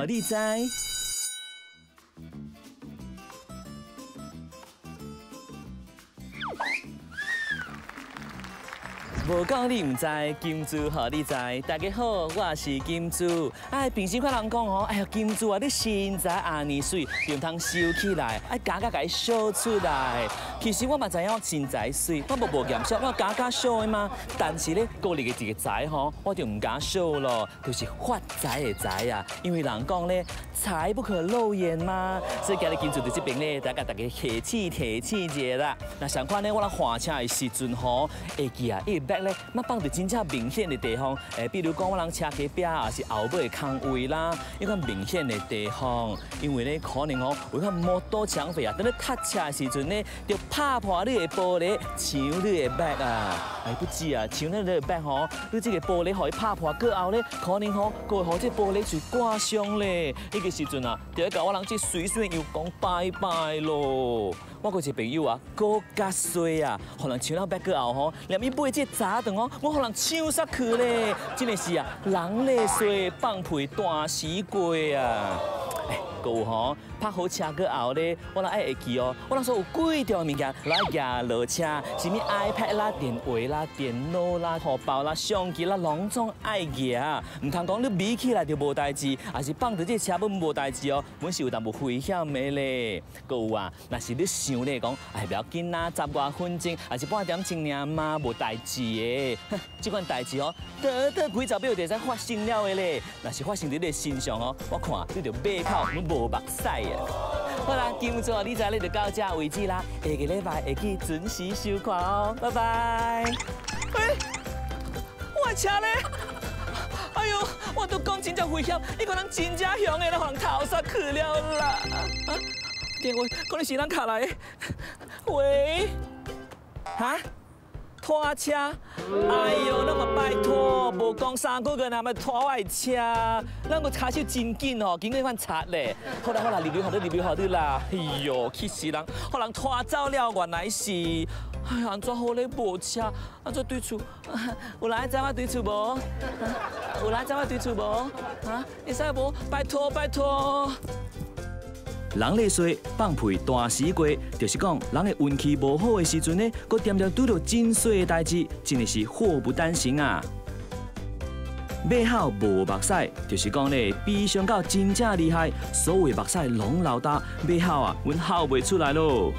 你知。無講你毋知，金珠予你知。大家好，我是金珠。哎，平時看人講吼，哎呀，金珠啊，你身材按呢媠，毋通收起來，愛加加共伊秀出來。其實我嘛知影我身材媠，我無嚴肅，我加加秀的嘛。但是咧，個人的一個財吼，我就毋敢秀咯，就是發財的財啊。因為人講咧，財不可露眼嘛。所以今日金珠佇這邊咧，來共大家提醒提醒一下啦。那相款咧，我咧換車的時陣吼，會記啊，伊的咧，莫放佇真正明顯的地方，比如講我人車隔壁，抑是後尾的空位啦，彼款明顯的地方，因為咧可能吼有款摩托搶匪啊，當你踏車的時陣咧，就拍破你的玻璃，搶你的 bag 啊！哎，不止啊，搶你的 bag 吼，你這個玻璃予伊拍破過後咧，可能吼，閣會予這玻璃碎割傷咧。彼個時陣啊，就欲共我人這媠媠陽光拜拜咯。我閣一個朋友啊，閣較衰啊，予人搶了 bag 過後吼，連伊買這個雜頓哦，我予人搶煞去咧，真的是啊，人咧衰，放屁彈死過啊！哎，閣有吼，泊好車過後咧，我人愛會記哦，我人說有幾樣物件來攑落車，啥物 iPad 啦、電話啦、電腦啦、荷包啦、相機啦，攏總愛攑。毋通講你眯起來就無代誌，抑是放佇這車尾無代誌哦，阮是有淡薄危險的咧。閣有啊，若是你想咧講，哎，不要緊啦，十外分鐘，抑是半點鐘爾嘛，無代誌的。這款代誌哦，短短幾十秒就會使發生了的咧。若是發生佇你的身上哦，我看你就馬口攏無目屎啊！好啦，金珠你知你就到這為止啦，下個禮拜會記準時收看哦，拜拜。欸，我的車咧？哎喲，我都講真正危險，彼個人真正兇的，予人偷煞去了啦！啊，電話可能是人敲來的。喂，哈？拖車？哎喲，那麼拜託，無講三個月，那麼拖我的車，咱個跤手真緊哦，經過款賊咧。好啦好啦，入去予你，入去予你啦。哎喲，氣死人，予人拖走了，原來是，哎呀，按怎好咧？無車，按怎對厝？有人知我對厝無？有人知我對厝無？啊，會使無？拜託拜託。人咧衰，放屁彈死過，就是講人的運氣無好的時陣呢，閣恬恬拄著真衰的代誌，真的是禍不單行啊！馬吼無目屎，就是講咧悲傷到真正厲害，所有目屎攏流焦，馬吼啊，阮吼袂出來咯。